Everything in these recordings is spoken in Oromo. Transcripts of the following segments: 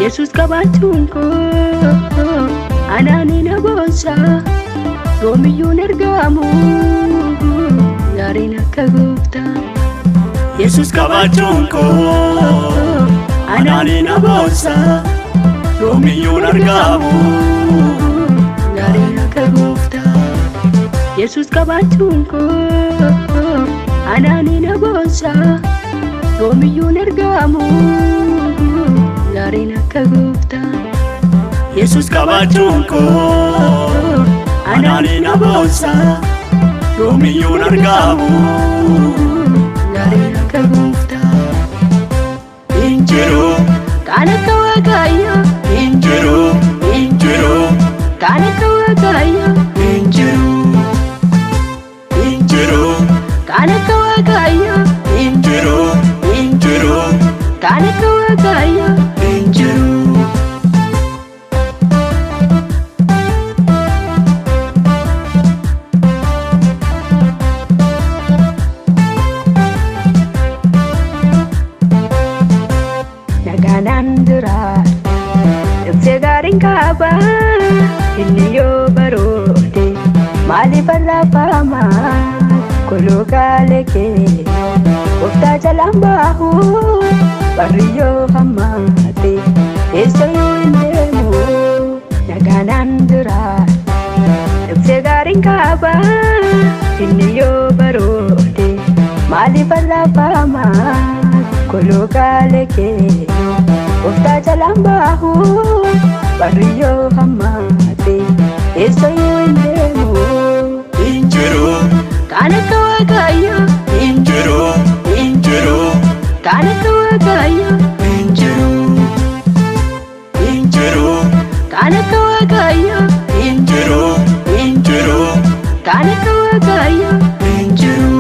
Yesus qabaachuun koo anaan na boonsa yoomiyyuun argamu gaariin akka gooftaa. Yesus qabaachuun koo anaan na boonsa yoomiyyuun argamu gaariin akka gooftaa. Yesus qabaachuun koo anaan na boonsa yoomiyyuun argamu gaariin akka gooftaa. Yesus qabaachuun koo anaan na boonsa yoomiyyuun argamu gaariin akka gooftaa. Hin jiru Kan akka Waaqayyoo hin jiru hin jiru kan akka Waaqayyoo hin jiru hin jiru kan akka Waaqayyoo hin jiru hin jiru kan akka Waaqayyoo hin jiru. Nagaanaan jiraadha ibsee gaariin qaba inni yoo baroode maaliif arraafama koloo gaalee kee gooftaa jalaan bahu barri yoo hammaate eessayyuu hin deemu. Nagaanaan jiraadha ibsee gaariin qaba inni yoo baroode maaliif arraafama koloo gaalee kee gooftaa jalaan bahu barri yoo hammaate eessayyuu hin deemu. Hin jiru Kan akka Waaqayyoo hin jiru hin jiru kan akka Waaqayyoo hin jiru hin jiru kan akka Waaqayyoo hin jiru hin jiru kan akka Waaqayyoo hin jiru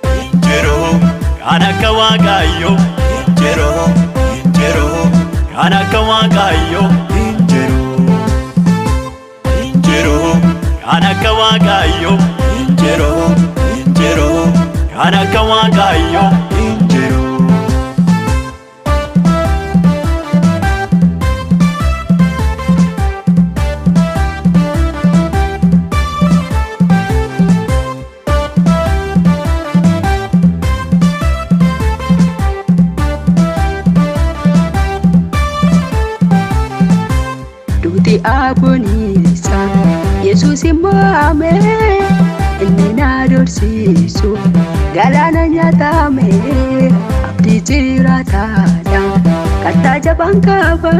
hin jiru kan akka Waaqayyoo hin jiru hin jiru kan akka Waaqayyoo hin jiru hin jiru kan akka Waaqayyoo hin jiru hin jiru kan akka Waaqayyoo hin jiru. Duuti aboonisa Yesuus immoo amee inni na dorsiisu galaana nyaatame abdii jiraataadha kattaa jabaan qaba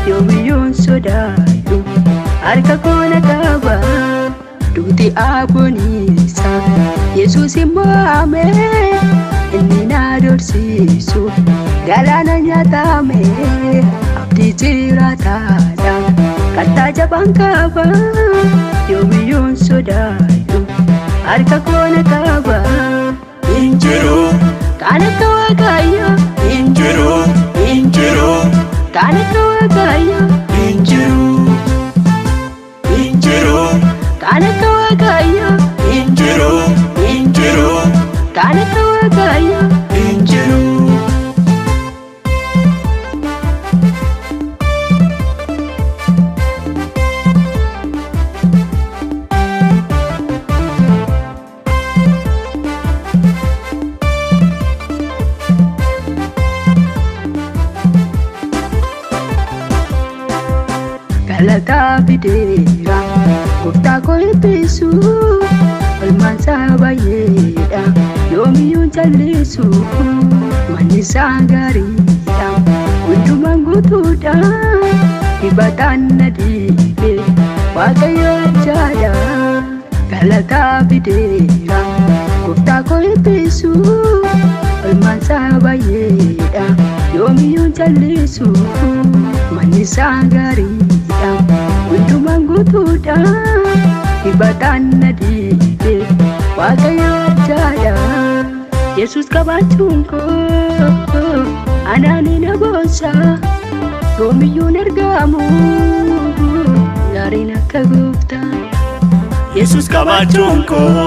yoomiyyuun sodaadhu harka koona qaba. Duuti aboonisa Yesuus immoo amee inni na dorsiisu galaana nyaatame abdii jiraataadha kattaa jabaan qaba yoomiyyuun sodaadhu harka koona qaba. Hin jiru Kan akka Waaqayyoo hin jiru hin jiru kan akka Waaqayyoo hin jiru hin jiru kan akka Waaqayyoo hin jiru hin jiru kan akka Waaqayyoo hin jiru. Galataa fideera gooftaa koo eebbisu olmaan isaa baay'eedha yoomiyyuu callisu manni isaa gaariidha hundumaan guutuudha dibataan na dhiibe Waaqayyo arjaadha. Galataa fideera gooftaa koo eebbisu olmaan isaa baay'eedha yoomiyyuu callisu manni isaa gaariidha hundumaan guutuudha dibataan na dhiibe Waaqayyo arjaadha. Yesus qabaachuun koo anaan na boonsa yoomiyyuun argamu gaariin akka gooftaa. Yesus qabaachuun koo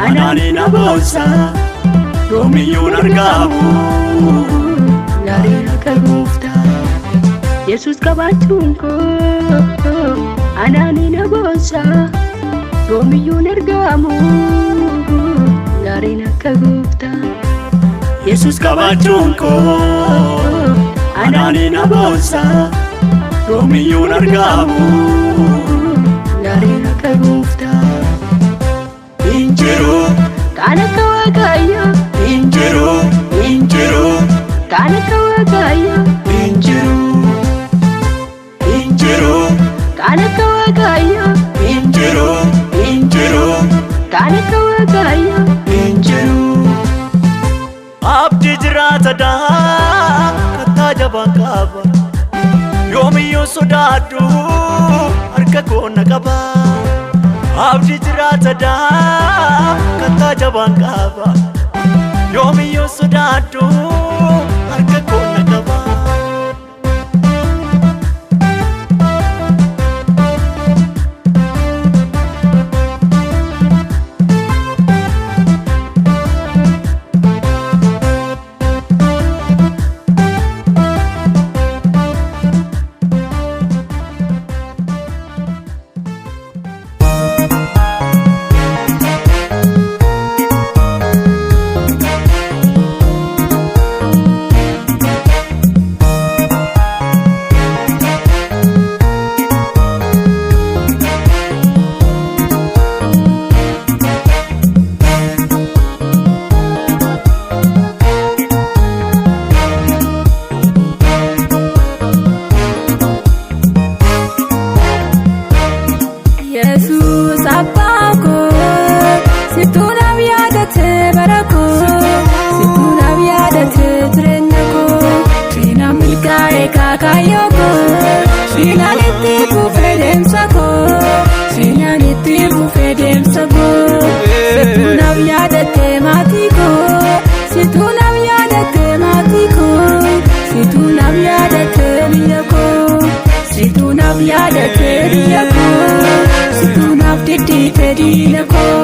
anaan na boonsa yoomiyyuun argamu gaariin akka Yesus qabaachuun koo anaan na boonsa yoomiyyuun argamu gaariin akka gooftaa. Yesus qabaachuun koo anaan na boonsa yoomiyyuun argamu gaariin akka gooftaa. Hin jiru Kan akka Waaqayyoo hin jiru hin jiru kan akka Waaqayyoo hin jiru hin jiru kan akka Waaqayyoo hin jiru hin jiru kan akka Waaqayyoo hin jiru. Abdii jiraata daa kattaa jabaan qaba yoomiyyuu sodaadhu harka koo na qaba. Abdii jiraata daa kattaa jabaan qaba yoomiyyuu sodaadhu harka koo na qaba. Yesus abbaa koo sittuu naaf yaadate bara koo sittuu naaf yaadate jireenya koo siinaan milkaa'e kaakayyoo koo siinaan itti fufee deemsa koo siinaan itti fufee deemsa koo sittuu naaf yaadate maatii koo sittuu naaf yaadate maatii koo sittuu naaf yaadate biyya koo sittuu naaf yaadate biyya koo sittuu naaf diddiite diina koo.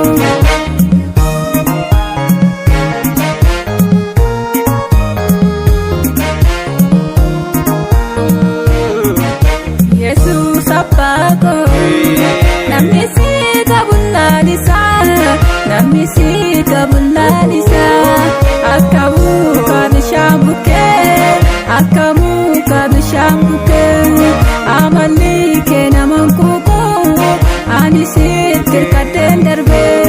Yesus abbaa koo namni si qabullaan isaa namni si qabullaan isaa akka muka bishaan bukkee akka muka bishaan bukkee amalli kee naman kuukuu ani sitti hirkadheen darbee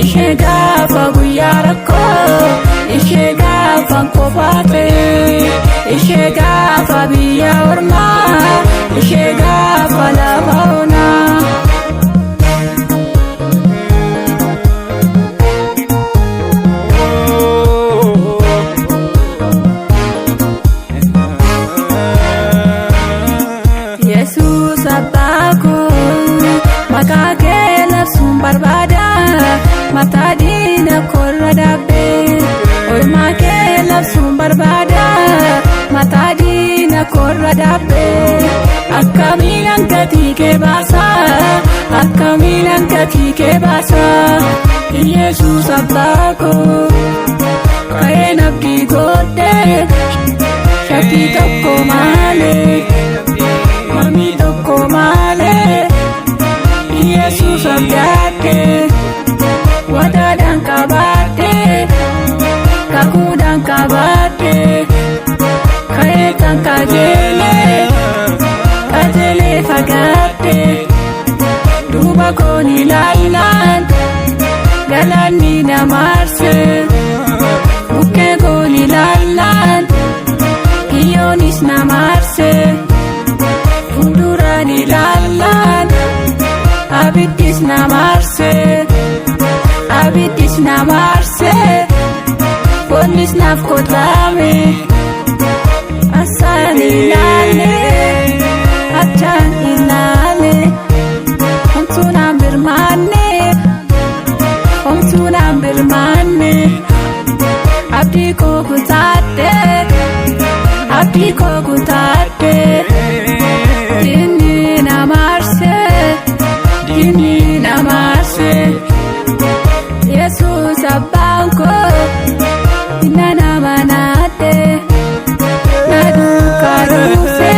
ishee gaafa guyyaa rakkoo ishee gaafa kophaa ta'e ishee gaafa biyya ormaa ishee gaafa lafa onaa. Yesus abbaa koo maqaa kee labsuun barbaada mataa diina korra daabbee olmaa kee labsuun barbaada mataa diina korra daabbee akka miilaan gatii kee baasa akka miilaan gatii kee baasa Yesus abbaa koo ka'een abdii godhee shakkii tokko malee. Mami tokko malee Yesus abdaate wadaadhaan qabaate kakuudhaan qabaate ka'ee kan qajeelee qajeelee fagaate duuba koon ilaallaan galaanni na marse bukkee koon ilaallaan kiyyoonis na marse. Fuulduraan ilaallaan abiddis na marse abiddis na marse boonnis naaf kotame asaan ilaale achaan ilaale homtuu naan birmaanne homtuu naan birmaanne abdii koo kutaadhe abdii koo kutaadhe. Diinni na marse diinni na marse Yesus abbaan koo inna nama naadde na duukaa dhufe.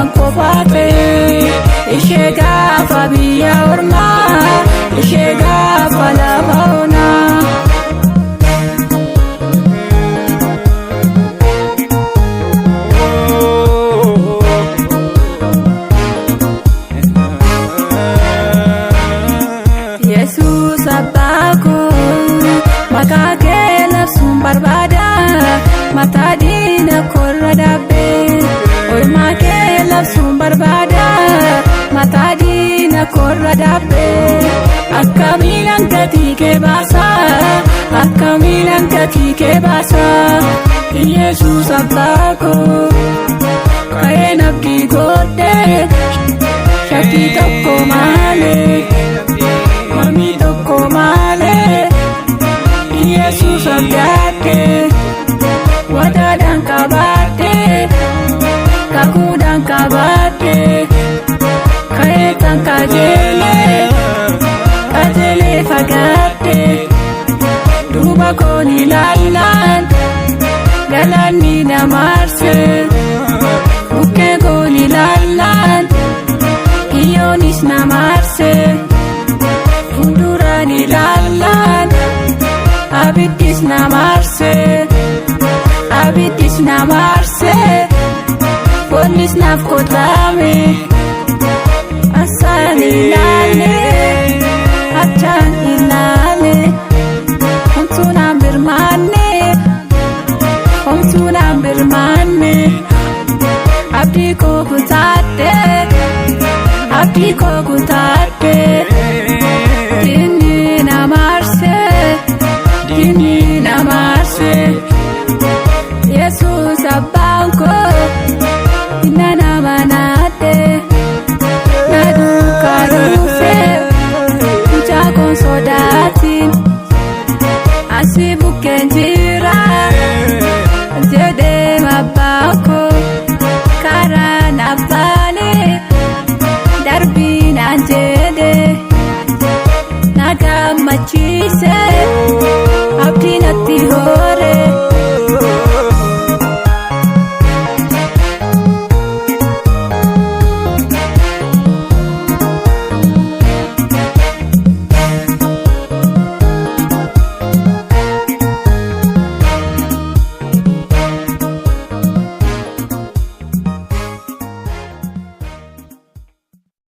Gaafan kophaa ta'e, ishee gaafa biyya ormaa, ishee gaafa lafa onaa. Yesuus abbaa koo, maqaa kee labsuun barbaada, mataa diina korra dhaabbee. Oolmaa kee labsuun barbaada, mataa diina korra dhaabbee. Akka miilaan gatii kee baasa, akka miilaan gatii kee baasa. Yesuus abbaa koo, ka'een abdii godhee, shakkii tokko malee. Mami tokko malee, Yesuus abdaate, wadaadhaan qabaate, kakuudhaan qabaate, ka'eetaan qajeelee, qajeelee fagaate, duuba koon ilaallaan, galaanni na marse, bukkee koon ilaallaan, kiyyoonis na marse. Fuulduraan ilaallaan, abiddis na marse, abiddis na marse, foonnis naaf kotame. Asaan ilaale, achaan ilaale, homtuu naan birmaanne, homtuu naan birmaanne, abdii koo kutaadhe, abdii koo.